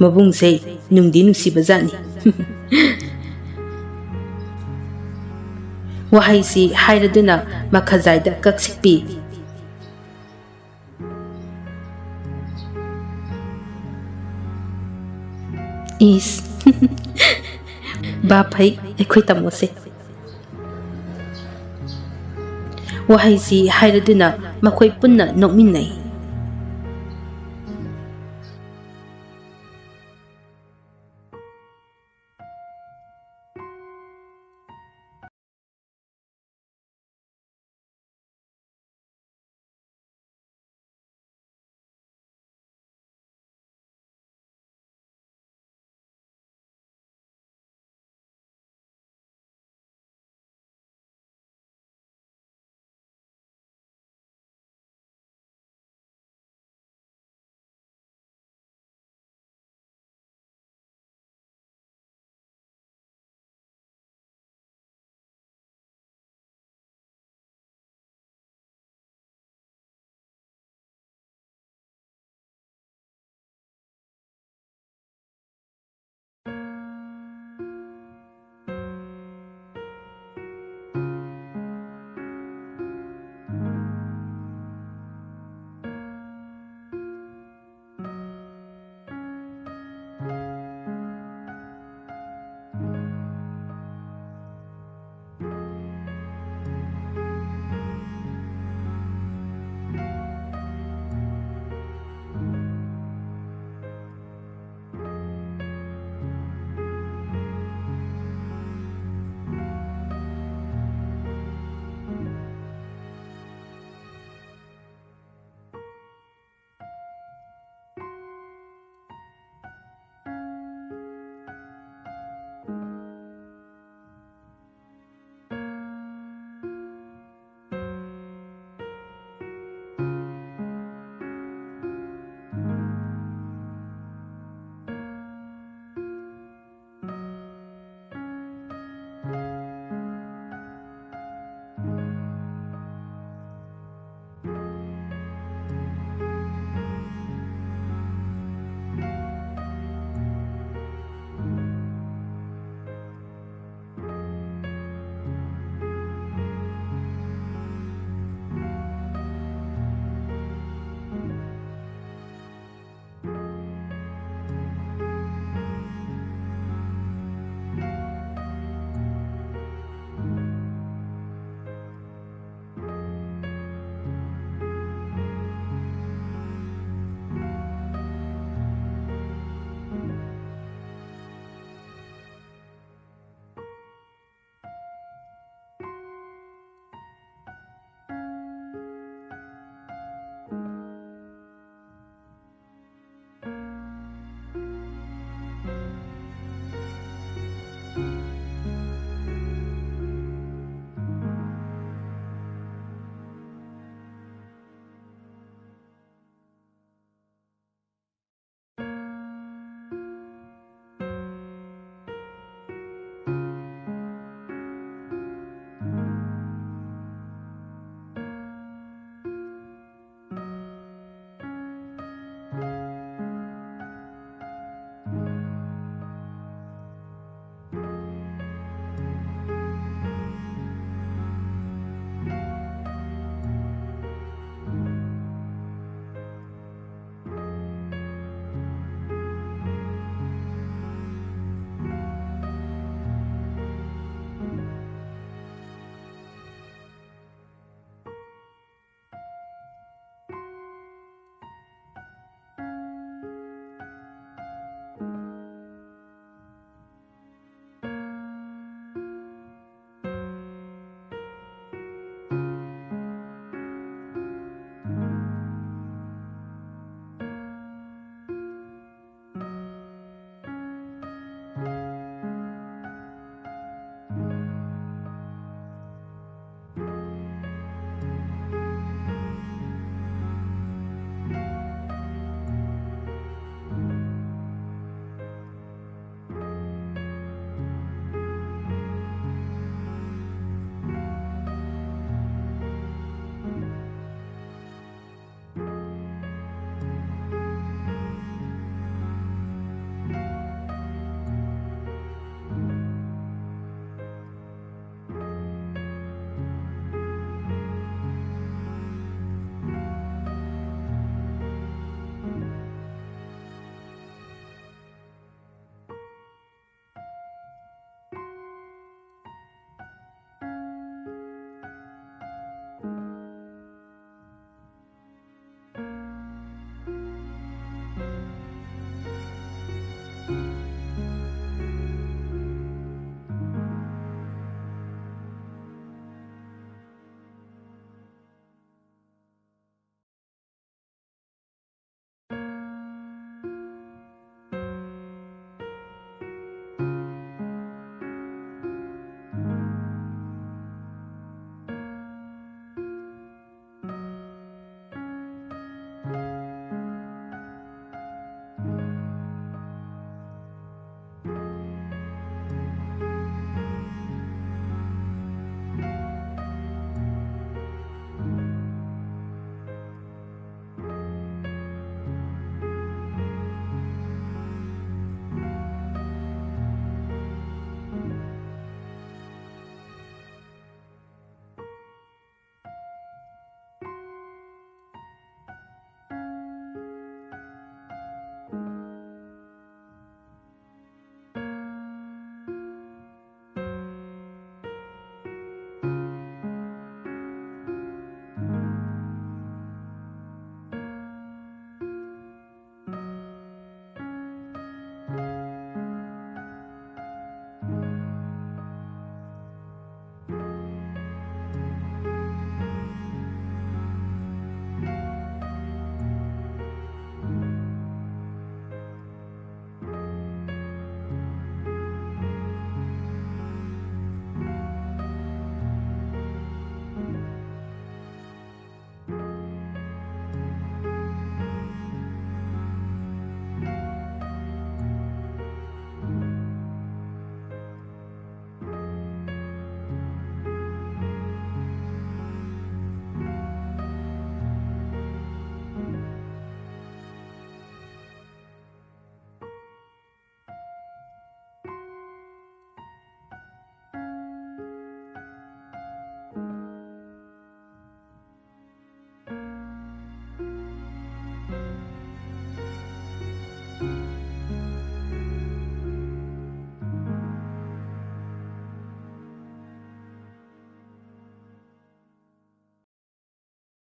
ꯃꯕꯨꯡꯁꯦ ꯅꯨꯡꯗꯤ ꯅꯨꯡꯁꯤꯕꯖꯥꯠꯅꯤ꯫ ꯋꯥꯍꯩꯁꯤ ꯍꯥꯏꯔꯗꯨꯅ ꯃꯈꯖꯥꯏꯗ ꯀꯛꯁꯤꯛꯄꯤ꯫ ꯏꯁ, ꯚꯥꯞ ꯐꯩ, ꯑꯩꯈꯣꯏ ꯇꯥꯃꯣꯁꯦ꯫ ꯋꯥꯍꯩꯁꯤ ꯍꯥꯏꯔꯗꯨꯅ ꯃꯈꯣꯏ ꯄꯨꯟꯅ ꯅꯣꯛꯃꯤꯟꯅꯩ꯫